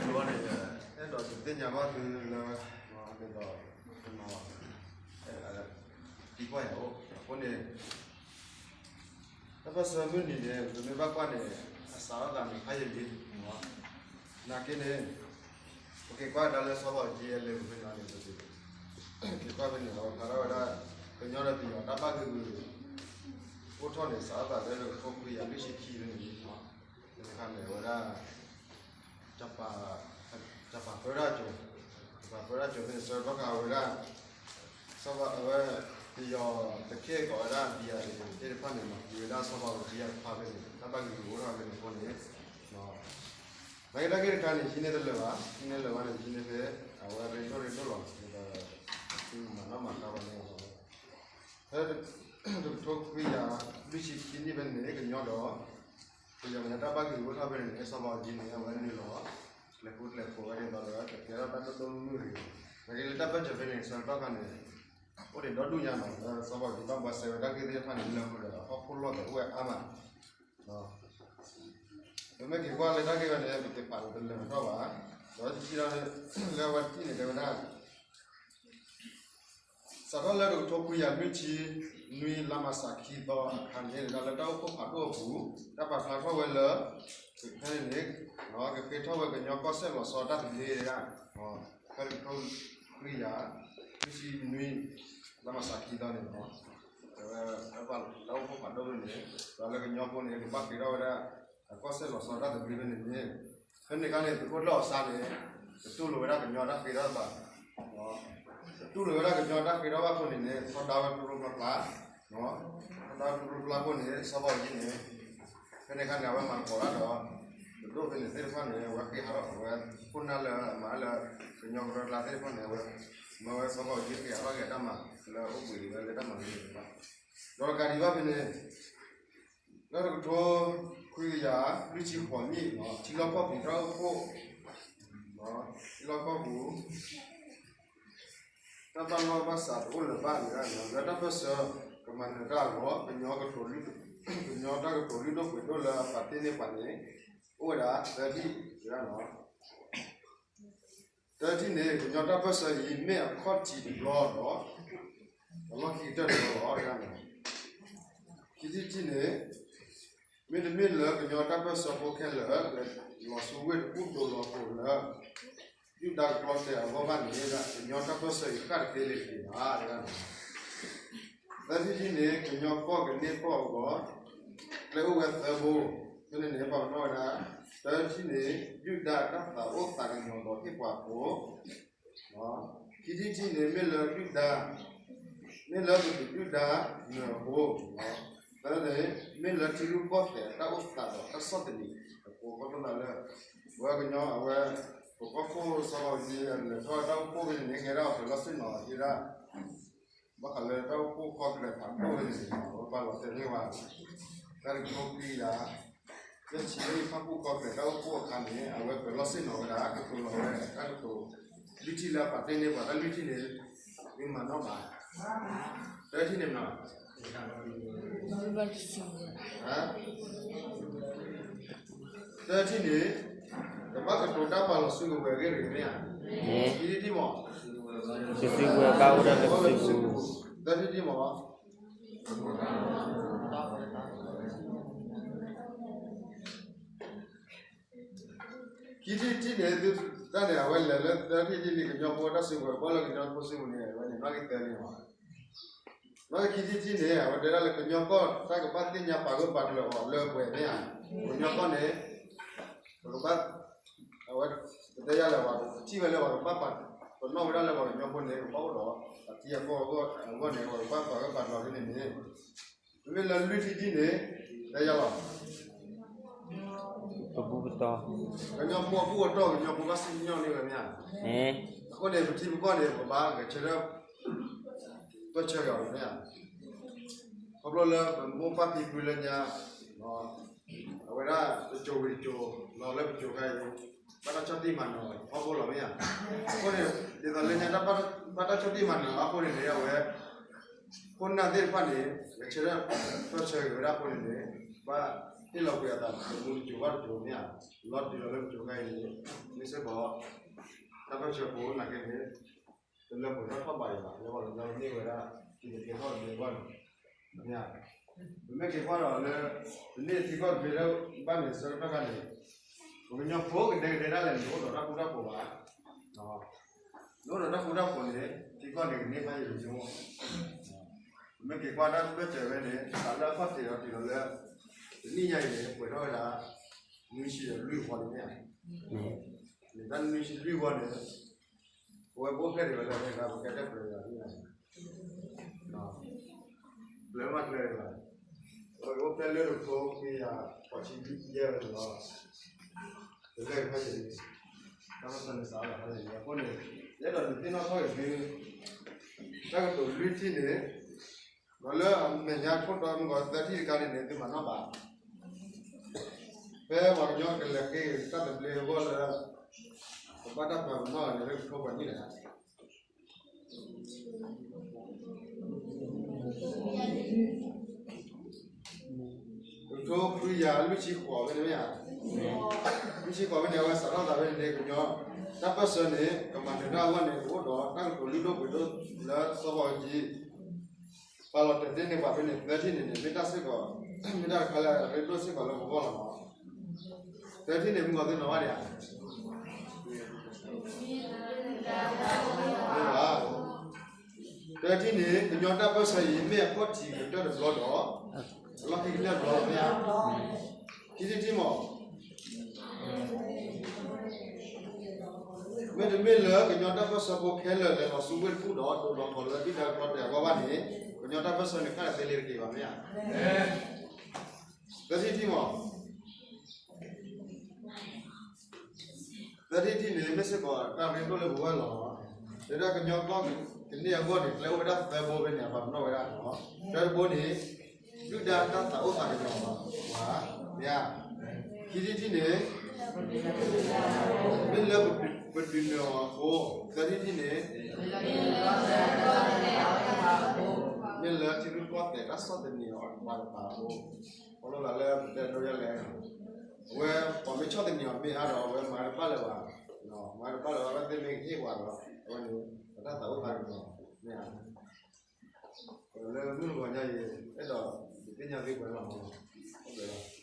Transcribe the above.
န့ၣ် အဲၣ်ဒိးသ့ၣ်ညါဘၣ်သုလၢ ဒ်သိး သံကွၢ်ယၤအိၣ် အဃိန့ၣ် တၢ်ပၢၢ်ဆၢမုၢ်နံၤန့ၣ် ပမ့ၢ်ဘၣ်ကွၢ်န့ၣ် အစးထီၣ်သးန့ၣ် ဖးယံာ်လံ နာ်က့န့ၣ် ပက့ၤကွၢ်ဒၣ်လၢစီၤဘၣ်အူကၠံအလဲၤပူၤဖဲန့ၣ်န့ၣ် ပက့ၤကွၢ်ဖဲန့ၣ် အဝဲဖျါထီၣ်ဝဲဒၣ် ကညီဒီးပယီၤတၢ်ဘၣ်ဂ့ၢ်ဂူာ် အိၣ်ထီၣ်န့ၣ် စးထီၣ်သးလၢတကထိခွံကယၤလွံၢ်ဆံခံဖဲန့ၣ်လံ ဖဲန့ၣ်အခါန့ၣ် အဝဲဒၣ် ကပာ်ပၢတၢ်ကၠိၤ ကပာ်ပၢတၢ်ကၠိၤဖဲန့ၣ် ဆၢကတီၢ်ခါဝဲဒၣ် စီၤဘၣ်အဝဲ ပယီၤတခ့ၣ်ကိးဝဲဒၣ် ဘံယၤအ့ သ့ၣ်တဖၣ်န့ၣ် မၤသံဝဲဒၣ်စီၤဘၣ်အူကၠံအဖါဖဲန့ၣ် တၢ်ဘၣ်ဂ့ၢ်ဂူာ်အိၣ်ထီၣ်ဖဲန့ၣ်အဃိန့ၣ် နာ်က့တၢ်ဂ့ၢ်တခါန့ၣ် ဟံးန့ၢ်တလၢာ်ဘၣ် ဟံးန့ၢ်လၢာ်ဘၣ်န့ၣ် ဟံးန့ၢ်ဖဲ အဝဲရ့ဒိၣ်ရ့ဒိၣ်လီၤ မၤနီၣ်မၤဃါဘၣ်န့ၣ်လီၤ ဖဲတကထိခွံကယၤလွံၢ်ဆံခံနံၣ်ဖဲန့ၣ် ကညီဒီး ပယီၤန့ၣ် တၢ်ဘၣ်ဂ့ၢ်ဂူာ်အိၣ်ထီၣ်ဖဲန့ၣ်န့ၣ် စီၤဘၣ်အူကၠံန့ၣ် အဝဲနုာ်လီၤ လဲၤဃူလဲၤဖိးဝဲဒ်သိးဒီး ကကဲထီၣ်တၢ်ဒိၣ်ဒိၣ်မုၢ်မုၢ်ဂ့ၤဂ့ၤ နာ်က့လၢတၢ်ဘၣ်စၢၤဖဲန့ၣ် ဆၢကတီၢ်ခါန့ၣ် အိၣ်ဒံးဒီဒူၣ်ညါနီၤ လၢစီၤဘၣ်အူကၠံဘၣ်ဘှါစဲးဝဲတၢ်ဂ့ၢ်သ့ၣ်တဖၣ်န့ၣ် လၢဃိဒီး ဟီၣ်ခိၣ်လီၢ်သးအိၣ်ဝဲအါမး ပမ့ၢ်က့ၤကွၢ်လၢတၢ်ဂ့ၢ်ဝဲန့ၣ် ပက့ၤပာ်လီၤတလၢာ်ထီၣ်ဘၣ် ဒီးထံၣ်ဒီး လၢအဝဲတထံၣ်န့ၣ် တဲဝဲဒၣ် စးထီၣ်လၢတကထိခွံကယၤလွံၢ်ဆံနွံ လါမးရှးခံသီအခါန့ၣ် လၢတၢ်အိၣ်ဖှိၣ်ဖးဒိၣ်အပူၤ တၢ်ပာ်ဖျါထီၣ်ဝဲလၢ ဖဲန့ၣ်န့ၣ် ကဃ့ထီၣ်ဝဲကညီကီၢ်စဲၣ်လီၤဆီတၢ်သဘျ့ဒၣ် ဖဲတကထိခွံကယၤလွံၢ်ဆံနွံ လါမးရှးခံသီန့ၣ်လီၤ တၢ်အိၣ်ဖှိၣ်ဖးဒိၣ်ဖဲန့ၣ် ဒီးလၢကညီဖိန့ၣ် ကဘၣ်ဃ့ထီၣ်ဝဲဒၣ် အကီၢ်စဲၣ်လီၤဆီတၢ်သဘျ့ဖဲန့ၣ်န့ၣ် ဖဲန့ၣ်အခါန့ၣ် သုးခိၣ်ကျၢၢ်အီၣ်စါန့ၣ် ကတူၢ်လိာ်ဝဲဒၣ်ကညီတၢ်ဃ့ထီၣ်ဘၣ် ကတူၢ်လိာ်ဝဲဒၣ်ကညီတၢ်ဃ့ထီၣ်ဘၣ်အဃိန့ၣ်န့ၣ် ထီဒါဝဲကျိကျိဖျါဖျါ ထီဒါဝဲကျိကျိဖျါဖျါအဃိန့ၣ် စီၤဘၣ်အူကၠံန့ၣ် ဖဲန့ၣ်အခါန့ၣ် အဝဲမၤသကိးတၢ်ဒီး ပဒိၣ်ဖဲန့ၣ်သ့ၣ်တဖၣ်န့ၣ် အဝဲဃ့ဟးထီၣ် အဝဲခိၣ်နၢ်လၢအမၤလၢ ကညီကရၢကျါသ့ၣ်တဖၣ်န့ၣ် အဝဲ မၢဝဲစီၤဘၣ်အူကၠံဃ့ဟးထီၣ်က့ၤတၢ်မၤ လၢအိၣ်ဘှံးလီၤဝဲလၢတၢ်မၤန့ၣ် ဒီးတကးဒံးဘၣ်ဖဲန့ၣ် လၢတကထိခွံကယၤလွံၢ်ဆံဃိးနံၣ် ထံလီၢ်ကီၢ်ပူၤတၢ်အိၣ်ဖှိၣ် ထံလီၢ်ကီၢ်ပူၤ တၢ်ဘၣ်နီၣ်ဘၣ်စးတအိၣ်လၢၤဘၣ်န့ၣ် လၢတၢ်ပၢၢ်ဆၢ ကမၤနၢၤတၢ်အဂီၢ် ကညီတၢ်ကတိၤလွံၢ်ဒိၣ်ပှ့ၤဒိၣ်လၢအပာ်တ့ၢ်န့ၢ်ပှၤန့ၣ် အိၣ်ဝဲဒၣ်သၢထံၣ်န့ၣ်လီၤ. တထံၣ်န့ၣ် ကညီတၢ်ပၢၢ်ဆၢအံၤ မ့ၢ်အခီၣ်ထံးတဘျီဒီး အလီၢ်ခံကတၢၢ်တဘျီလီၤ. ခံထံၣ်တထံၣ်န့ၣ် မ့တမ့ၢ်လၢကညီတၢ်ပၢၢ်ဆၢဖိခဲလၢာ် လီၤဆူဝ့ၢ်တကူၣ်ဒိလီၤကိၤလၢ ဒုၣ်ဒါကကျီတဲာ်အဂီၢ်ဘၣ်န့ၣ် ကညီတၢ်ပၢၢ်ဆၢအံၤဃၣ်တသ့လၢၤတက့ၢ်ဘၣ်. သၢထံၣ်တထံၣ်န့ၣ် ကညီကီၢ်ကန့ၢ်ကီၢ်အဂီၢ် ကျဲအိၣ်ဝဲသၢဘိ ဖဲန့ၣ်န့ၣ် ပာ်ပနီၣ်ဝဲဒၣ် တထံၣ်န့ၣ် ဒုၣ်ဒါတၢ်သးအိၣ်သးကညီၤဒီးဟ့ၣ်ပှၤအဃိ ခံထံၣ်တထံၣ်န့ၣ် မ့ၢ်လၢဒုၣ်ဒါ မ့ၢ်လၢပဒုၣ်ဒုၣ်ဒါနၢၤအဃိ သၢန့ၣ် မ့ၢ်လၢထံရူၢ်ကီၢ်သဲးတၢ်အိၣ်သးဒီးတၢ်ဆီၣ်သနံးအဃိ ခီဖျိလၢ ပဝဲကညီအဝဲ ပကီၢ်ခိၣ်စီၤဘၣ်အူကၠံအလဲၤထီၣ်တၢ်အိၣ်ဖှိၣ်ဖဲန့ၣ်န့ၣ် ကဲဒၣ်အီၤပှဲၤလီၢ်ဆ့ၣ်နီၤသ့ဒၣ် ဘၣ်ဃးလၢတၢ်အိၣ်ဖှိၣ်ကီၢ်ကျဲၤဖးဒိၣ်ဖဲန့ၣ်န့ၣ် အဝဲပာ်လီၤတဲာ်န့ၢ်ဝဲ တၢ်တကထိခွံကယၤ ယဲၢ်ဆံလၢဖၣ်ပူၣ်ကီၢ်ကျဲၤတၢ်အိၣ်ဖှိၣ်အခါန့ၣ် အဝဲပှဲၤလီၢ်ဆ့ၣ်နီၤဝဲဒၣ် ကတိၤလီၤဝဲဒၣ်တၢ်ကတိၤ လွံၢ်ထံၣ်လၢအပာ်တ့ၢ်န့ၢ်ပှၤတၢ်လွံၢ်ထံၣ်န့ၣ် မ့ၢ်မၤနီၣ်မး တထံၣ်န့ၣ်မနီၤ တထံၣ်န့ၣ် တဘၣ်ကတိၤတၢ်ပာ်လီၤစုကဝဲၤအဂ့ၢ်တဂ့ၤမ့ၢ်ဧါ, ခံထံၣ်မး, ပစုကဝဲၤဘၣ်အိၣ်ဒၣ်လၢပစုပူၤ, သၢထံၣ်တထံၣ်မး, ခံထံၣ်တထံၣ်န့ၣ် တၢ်န့ၣ် အဝဲလဲၤလၢသၢထံၣ်တထံၣ်န့ၣ် ကညီဖိတၢ်စုကဝဲၤ ဘၣ်လၢကညီဖိစုပူၤန့ၣ် အဝဲန့ၣ် နီၣ်ဂံၢ်သၢန့ၣ်မး နီၣ်ဂံၢ်ခံထံၣ်တထံၣ်န့ၣ် အဝဲတဲဒၣ်လၢကညီကီၢ်တၢ်ကဘၣ်သ့ၣ်ညါပာ်ဂၢၢ်ပာ်ကျၢၤအီၤလၢပှဲၤမ့ၢ်ဧါ, ကညီကီၢ်န့ၣ် ပကဘၣ် အဝဲ ပတဲယၤလၢၤဝဲ ပထံၣ်ဝဲလၢပှၤကဘၣ်ပာ် ပနီၣ်ဝဲဒၣ်လၢပှၤကညီဖိန့ၣ် ကဘၣ်အိၣ်ဒီး အထံအကီၢ်အဂီၢ်န့ၣ် ပှၤကဘၣ်ပာ်ဂၢၢ်ပာ်ကျၢၤဖဲန့ၣ်န့ၣ် မ့မ့ၢ်လၢလွံၢ်ထံၣ်တထံၣ်န့ၣ် တဲယၤလီၤ ပဘူၣ်ပတီၢ် ကညီဖိအဘူၣ်အတီၢ် ကညီဖိဘၣ်စံၣ်ညီၣ်န့ၢ်ဝဲမ့ၢ်ဧါ, အဃိန့ၣ် ပထံပကီၢ်န့ၣ် ပဘၣ်ဂဲၤဆၢထၢၣ် ပၢၢ်ဆၢက့ၤအီၤမ့ၢ်ဧါ, ခီဖျိလၢပမိၢ်ပၢ်ဖံဖုလၢညါ အဝဲဒၣ်တစိၤဝံၤတစိၤ လီၤလၢပစိၤခါအံၤ ဘၣ်တၢ်ဆီၣ်တံၢ်မၤနၢၤထီဘိလီၤမ့ၢ်ဧါ, အဃိန့ၣ် ဒ်သိးလၢညါတၢ်ဘၣ်တၢ်ဆီၣ်တံၢ်မၤနၢၤ အဃိန့ၣ်န့ၣ် အဝဲ ခိၣ်နၢ်သ့ၣ်တဖၣ်န့ၣ် ဂဲၤဆၢထၢၣ်ပၢၢ်ဆၢက့ၤဝဲဒၣ်အဃိန့ၣ်န့ၣ် ဘၣ် ဟ့ၣ်လီၤကွံာ်အသးတမူတစိၤဘၣ်တစိၤမ့ၢ်ဧါ, လီၤတုၤလီၤလၢတစိၤခါအံၤန့ၣ် မ့ၢ်စ့ၢ်ကီး တၢ်ပၢၢ်ဆၢဖိနာ်က့န့ၣ် တလၢပှဲၤထီၣ်ထီၣ်ဘးအံၤဘၣ်, လၢပှၤကညီမ့ၢ်ဝဲဒၣ် ထံကကဲထီၣ်တဘျီအဂီၢ်န့ၣ် မ့ၢ်ဧါ, ပမ့ၢ်က့ၤကွၢ်ဒီးလၢ ပန့ၢ်ထံကီၢ်တဘ့ၣ်လၢဘၣ်န့ၣ် ဆၢကတီၢ်ခါန့ၣ် ပကညီဖိကဒဲကဒဲဒၣ်လဲာ်န့ၣ် တအိၣ်ဒီးတၢ်ဃူတၢ်ဖိးဘၣ်, တအိၣ်ဒီးတၢ်ဃူတၢ်ဖိးန့ၣ် ထံကီၢ်န့ၣ်ကန့ၢ်ဖးယံာ်လံမ့ၢ် ပမ့ၢ်က့ၤကွၢ်တၢ်ပၢၢ်ဆၢဝဲန့ၣ် သးလၢအခီၣ်ထံးဒီးတုၤလီၤလၢ တနံၣ်ညါအံၤန့ၣ် ပှဲၤထီၣ်ဝဲဒၣ် နွံဆံဒီးလွံၢ်ဂီၤန့ၣ်မ့ၢ်ဧါ, န့ၣ်တၢ်နွံဆံလွံၢ်ဂီၤန့ၣ် ပဝဲပအိၣ်ဖျဲၣ်ဒံးဝဲလၢဖဲဒၣ် ပကဲတၢ်ပှဲၤဒံး ပျဲမးကျဲဒံးဘၣ်, ပအိၣ်ဖျဲၣ်လၢတဖိခွံယၤ ပှၤဆံယဲၢ်ဝဲန့ၣ်လီၤ, ပလဲၤဖဲယံၤ တၢ်မၤစၢၤန့ၣ်စးလီၤဖဲယံၤအဃိန့ၣ် ယအဲၣ်ဒိးဒုးသ့ၣ်နီၣ်ထီၣ်က့ၤသု တၢ်ကတိၤလွံၢ်ထံၣ်န့ၣ် ဒီးလၢအမဲာ်ညါခိၣ်တီမုၢ်ဂီၤသၢထံၣ်တခါန့ၣ်န့ၣ် သုမၤနီၣ်ဘၣ် ဖဲပှၤကညီကလဲၤဃ့တၢ်သဘျ့အဂီၢ်လၢ ကဘၣ်တၢ်ပာ်ပနီၣ်န့ၣ် လၢကထိပှဲၤနံၣ်လဲၣ်, ကထိခွံယၤလွံၢ်ဆံဃိးဖဲန့ၣ်မ့ၢ်ဧါ, လွံၢ်ဆံဃိးဖဲန့ၣ် အဝဲစးထီၣ်သးဖဲန့ၣ်န့ၣ် ကညီတၢ်ပၢၢ်ဆၢန့ၣ် ကမၤနၢၤတၢ်အဂီၢ်န့ၣ် ကအိၣ်ဒီးတၢ်ကတိၤလုၢ်ဒိၣ်ပှ့ၤဒိၣ်လၢစီၤဘၣ်အူကၠံ ပာ်လီၤတဲာ်သ့န့ၢ်ပှၤဖဲန့ၣ် သၢထံၣ်န့ၣ်န့ၣ် မ့ၢ်တၢ်စ့ၢ်ကီး မ့ၢ်တၢ်တခါလၢအရ့ဒိၣ်စ့ၢ်ကီးလၢပဂီၢ်လီၤမး, သၢထံၣ်န့ၣ် မုၢ်ဂီၤသ့ၣ်နီၣ်ဘၣ်ဒံးဧါ, မ့ၢ်ဘၣ်, သၢထံၣ်န့ၣ် ကညီတၢ်ပၢၢ်ဆၢအံၤ မ့ၢ်အခီၣ်ထံးကတၢၢ်တဘျီဒီး အလီၢ်ခံကတၢၢ်တဘျီလီၤမ့ၢ်ဧါ, ခံထံၣ်တထံၣ်မး မ့တမ့ၢ်လၢကညီတၢ်ပၢၢ်ဆၢဖိခဲလၢာ်လဲၤလီၤဆူဝ့ၢ်တကူၣ်ဒီး ဒိးလီၤခီလၢဒုၣ်ဒါကလီတဲာ်အဂီၢ်ဘၣ်န့ၣ် ကညီတၢ်ပၢၢ်ဆၢန့ၣ် ခါလၢသ့လ့ၤတက့ၤဘၣ်မ့ၢ်ဧါ, သၢထံၣ်တထံၣ်မး သၢထံၣ်တထံၣ်န့ၣ် မ့ၢ်စ့ၢ်ကီးတၢ်ရ့ဒိၣ်လၢပဂီၢ်လီၤ, လၢဒၣ်ကညီကီၢ်ကန့ၢ်အဂီၢ်န့ၣ် ကျဲအိၣ်ဝဲဒၣ်သၢဘိဖဲန့ၣ် ပာ်ပနီၣ်ဝဲဒၣ်လီၤ, တၢတဘိန့ၣ် ဒုၣ်ဒါတၢ်သးအိၣ်သးကညီၤဘၣ်, မ့ၢ်ဧါ, ခံထံၣ်တထံၣ်န့ၣ် မ့ၢ်လၢပဒုးနၢၤအီၤအဃိ, သၢထံၣ်တထံၣ်န့ၣ် မ့ၢ်လၢထံရူၢ်ကီၢ်သဲးတၢ်ဆီၣ်သနံးအီၤအတပၤတပၤအဃိ, ခီဖျိလၢပတဲဒိယလဲၣ်, အဝဲပှၤမ့ၢ်ဆီၣ်သနံးအီၤမ့ၢ်အါဒီး အဝဲမၤတဘၣ်လၢၤဘၣ်, မၤတဘၣ်လၢၤဘၣ် အဝဲသ့ၣ်မ့ၢ်ကဟ့ၣ်ပှၤဒီး အဝဲန့ၣ် ပတၢ်သးအိၣ်သးကညီၤ မ့ၢ်ဧါ, လၢမုၢ်တဂီၤညါအံၤ အဲၣ်ဒိးဒုးသ့ၣ်ညါသုပှဲၤလီၤမးလီၤ, အိၣ်ဘှံးလီၤ.